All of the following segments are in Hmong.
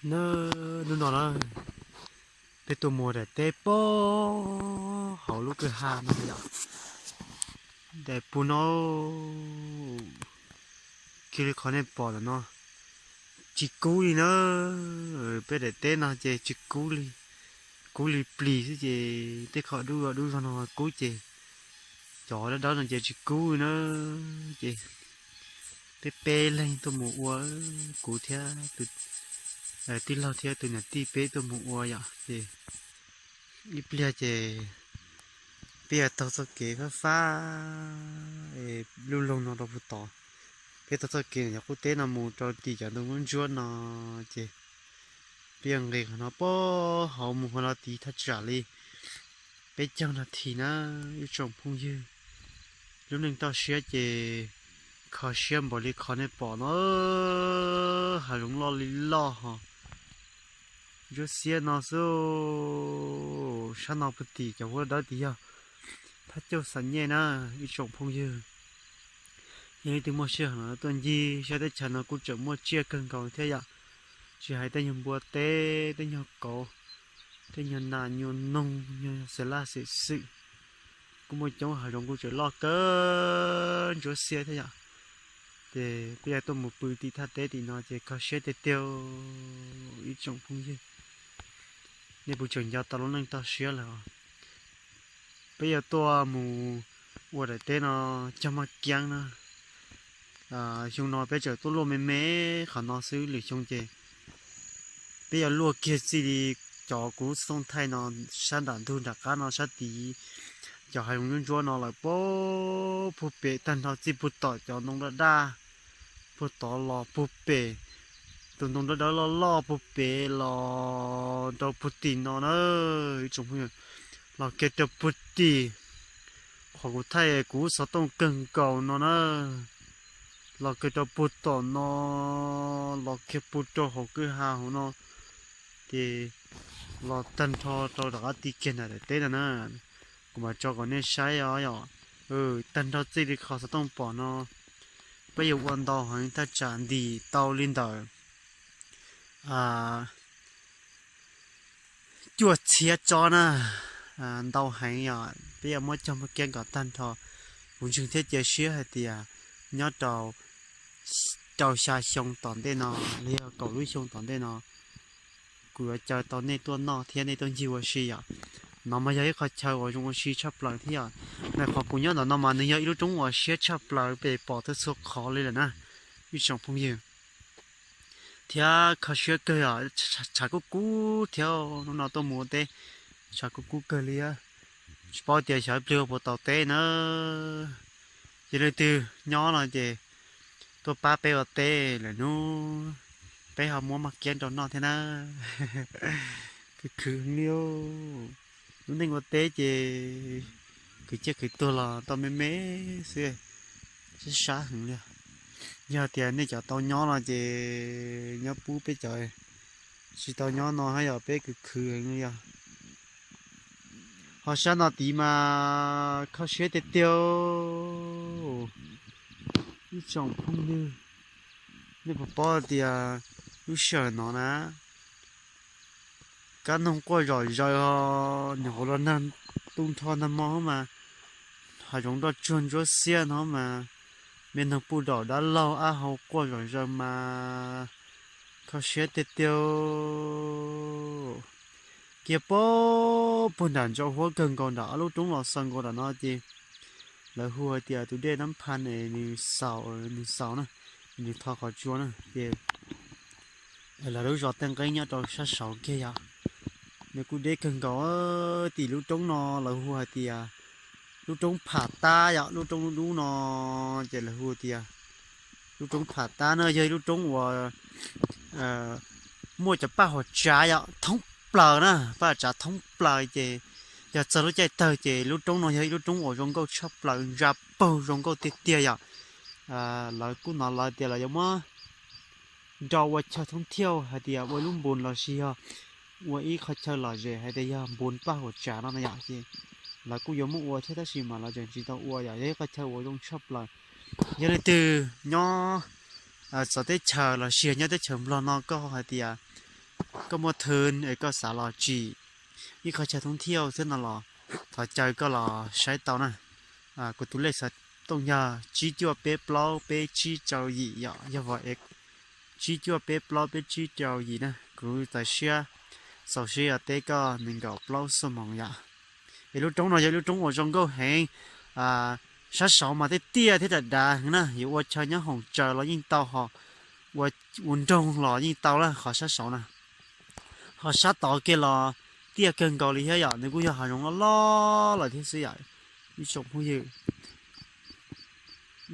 Na, hnub no na, peb tuaj mus daim teb pem hauv lub kwj ha no yom. Daim pem no kiag li qhov nej pom ntawm no, tsis kub li na. Peb daim teb no ces tsis kub li, kub li plis xwb ces tej qhov dub dub zog no kub ces cov dawb dawb no ces tsis kub li na. Ces peb peb leeg tuaj mus ua, kuv thiab tus tij laug thiab tus niam tij peb tuaj mus ua yom. Ces ib pliag ces peb yuav taug txoj kev fab fab lub loog no rau puag tod. Peb taug txoj kev yog qub teb no mus rau tim cov ntoo ntsuab ntsuab no, ces peb yuav nqis qhov no pem hauv mus hauv no tid thaj tsam li peb caug nas this na, ib tsoom phooj ywg. Lub neej toj siab ces kho siab npaum li qhov nej pom no, hav zoov loj li loj ho. Ntsuab xiab no xwb, sab no puag tim cov huab dawb tid yog thaj cauj xa nyej na, ib tsoom phooj ywg. Yog leej twg muaj sij hawm no tuaj ncig sab teb chaws no kuj tseem muaj tsiaj kawg nkaus thiab yom. Tsis hais tej nyuag npua teb, tej nyuag kauv, tej nyuag nas nyuag noog, nyuag xav laj xwm xwm, kuj muaj coob, hav zoov kuj tseem loj kawg ntsuab xiab thiab yom. Ces peb yuav tuaj mus pw tim thaj teb tim no ces kho siab tiag tiag, ib tsoom phooj ywg. Nej puas tseem nco tau lub neej toj siab lawm? Peb yuav tuaj mus ua daim teb no cog maj kiab na. Xyoo no peb tseem tuaj luaj me me qhov no xwb, lwm xyoo ces peb yuav luaj kiag txij li cov kuv xoo thaij no, sab nram ntug nram qab no sab tid, cov hav zoov ntsuab ntsuab no lawm pem puag pem tag nrho txij puag tom cov ntoo daj daj puag tod los puag pem, tus ntoo dawb dawb loj loj puag pem los rau puag tim no na, ib tsoom phooj ywg, los kiag rau puag tim qhov kuv thaij kuv xov tooj kawg nkaus no na, los kiag rau puag tom no, los kiag puag rau hauv kwj ha hauv no, ces los tag nrho rau tom qab ti kiag ntawm daim teb no na. Kuv mam tso kom nej saib os yom. Tag nrho txij li qhov xov tooj pom no, peb yuav ua ntau heev, thaj tsam ntim tau li ntawm cuaj txhiab tsob na, ntau heev yom. Peb yuav muab cog maj kiab nkaus tag nrho. Kuv ntseeg thiab cia siab hais tias nyob rau rau xya xyoo tom ntej no, los yog kaum lub xyoo tom ntej no, kuv yuav caw tau nej tuaj noj thiab nej tuaj ncig ua si yom. No mas yog ib qho chaw uas zoo ua si tshaj plaws thiab yom. Ntawm qhov kuv nyob ntawm no mas nws yog ib lub roob uas siab tshaj plaws pem pom txhua txhua qhov li lawm na, ib tsoom phooj ywg. Thiab kho siab kawg yom, tshav kub kub thiab, hnub no tuaj mus ua teb tshav kub kub kawg li. Tsis paub tias xyov ib pliag puas tau teb na. Ces leej twg nyob no ces tuaj pab peb ua teb lawm hnub, peb ho muab maj kiab rau noj thiab na. Khwv khwv li, lub neej ua teb ces khwv ciaj khwv tuag los tau me me xwb, sab sab heev li. Yog tias nej cov tau nyob no ces nyob pub peb cov, tsis tau nyob no hab yog peb khwv khwv heev li yog. Ho sab no tid mas kho siab tiag tiag, ib tsoom phooj ywg. Nej puas paub tias lub sij hawm no na, kab noog quaj zom zaws, nyuam qhuav los nag tu nrho nag hmo mas, hav zoov nroj tsuag ntsuab xiab no mas, me noog puj daum dab laug ab hau quaj zom zaws mas kho siab tiag tiag. Kiag pem puag nram ntsa huab kawg nkaus nram ob lub roob los xaus nkaus nram no ces lawv hu hais tias tus dej Nab Pha es nws xaus, nws xaus na, nws tho qhov tsua na ces lawv lub zos Tej Nqeeb nyob rau sab saud kiag yom. Nws kuj deb kawg nkaus. Tim lub roob no lawv hu hais tias lub roob Pham Tab yom, lub roob dub dub no ces lawv hu tias lub roob Pham Tab na yog ib lub roob uas muaj cov paj huam tsav yom thoob plaws na, paj huam tsav thoob plaws ces yog txog lub caij tawg ces lub roob no yog ib lub roob uas zoo nkauj tshaj plaws, ntsa paug zoo nkauj tiag tiag yom. Lawv kuj hnov lawv tias lawv yuav muab nrau ua chaw thoob thiauj hais tias ua lub npus los sis yog ua ib qho chaw lom zem hais tias yog npus paj huam tsav no na yom. Ces lawv kuj yuav muab ua thiab tab sis mas lawv tseem tsis tau ua yom, yog ib qho chaw uas zoo tshaj plaws. Yog leej twg nyob txawv teb chaws los sis nyob teb chaws Nplog no koj hais tias Koj muaj thw es koj xav los tsim ib qho chaw thoob thiaj thiab no los thov caw koj los saib tau na. Kuv tus lej xov tooj yog tsib cuaj peb plaub peb tsib rau yim yom, yog vim tsib cuaj peb plaub peb tsib rau yim na. Kuv txaus siab, txaus siab yog teb koj nees nkaum plaub xuab moos yom. Es lub roob no yog lub roob uas zoo nkauj heev. Sab saud mas tej tiaj thiab dav dav heev na, yuav ua chaw nyob hoom tsaws los yeej tau, ho ua, ua nroog los yeej tau lawm qhov sab saud na. Ho sab tod kiag los tiaj kawg nkaus li thiab yom, nws kuj yog hav zoov loj loj lawm thiab xwb yom. Ib tsoom phooj ywg,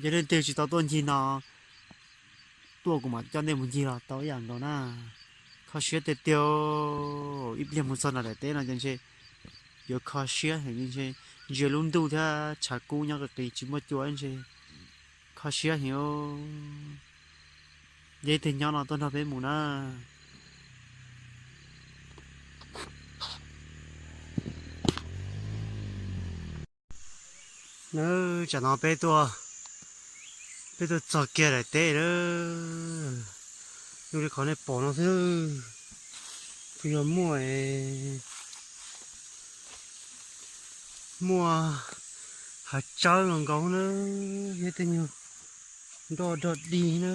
yog leej twg tsis tau tuaj ncig no, tuaj kuv mam coj nej mus ncig los tau ib yam nkaus na. Kho siab tiag tiag, ib pliag mus txog nram daim teb no ces ntshe yuav kho siab heev, ntshe ntsia lub ntuj thiab tshav kub nyob qis qis tsis muaj cua ntshe kho siab heev. Yog leej twg nyob no tuaj nrog peb mus na. Nawb, tsam no peb tuaj, peb tuaj txog kiag daim teb lawm. Zoo li qhov nej pom no xwb, twb yog muaj, muaj hav tsawb los nkaus na, thiab tej nyuag nroj dog dig na.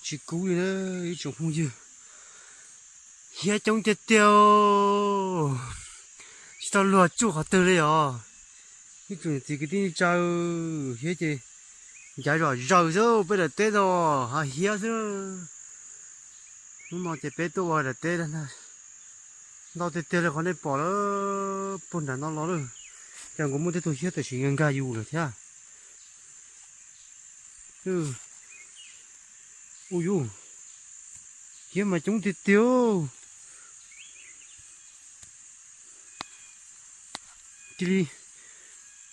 Tsis kub li na ib tsoom phooj ywg, hiab coob tiag tiag, tsis tau luag tsuj qhov twg li os. Ib tsoom niam txiv kwv tij neej tsa, hiab ces ncav zom zaws xwb, peb daim teb no ho hiab xwb. Hnub no ces peb tuaj ua daim teb ntau tiag tiag li qhov nej pom lawm, puag nram no los lawm. Cas nkaus muaj tej tug hiab tam sim nkag nkag yus lawm thiab. Ua yus, hiab mas coob tiag tiag. Cia li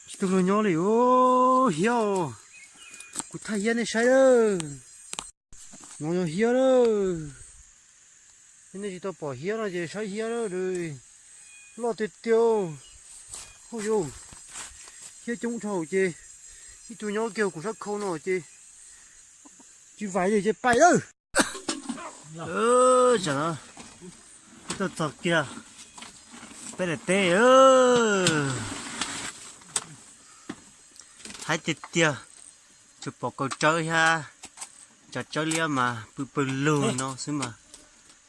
tsis tau luag nyob li os, hiab os. Kuv thaij hiab nej saib lawm. No yog hiab lawm. Nej tsis tau pom hiab no ces saib hiab lawm. Loj tiag tiag. Hu yus, hiab coob dhau ces ib tug nyob kiag kuv sab khau no ces tsis vais li ces pais lawm. Tsam no tuaj txog kiag peb daim teb. Haib tiag tiag, tsuas pom kaus tsawb thiab cov tsawb liab mas pw pawg lug no xwb mas,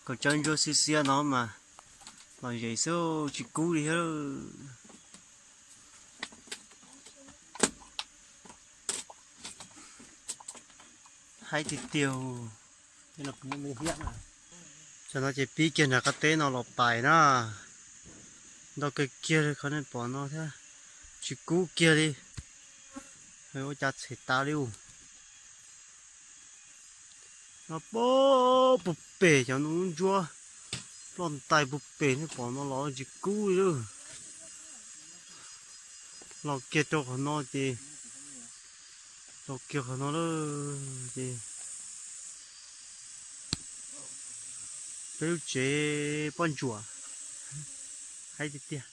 kaus tsawb ntsuab xiab xiab no mas lom zem xwb tsis kub li thiab. Haib tiag tiag. Tam no ces pib kiag nram qab teb no los pais na. Ntau kawg kiag li qhov nej pom no thiab, tsis kub kiag li. Ua cas tshem tas li us. No puag pem cov ntsuab ploj ntais puag pem nej pom no los tsis kub li lawm. Los kiag rau qhov no ces, los kiag qhov no lawm ces peb lub tsev pob ntsuam. Haib tiag tiag.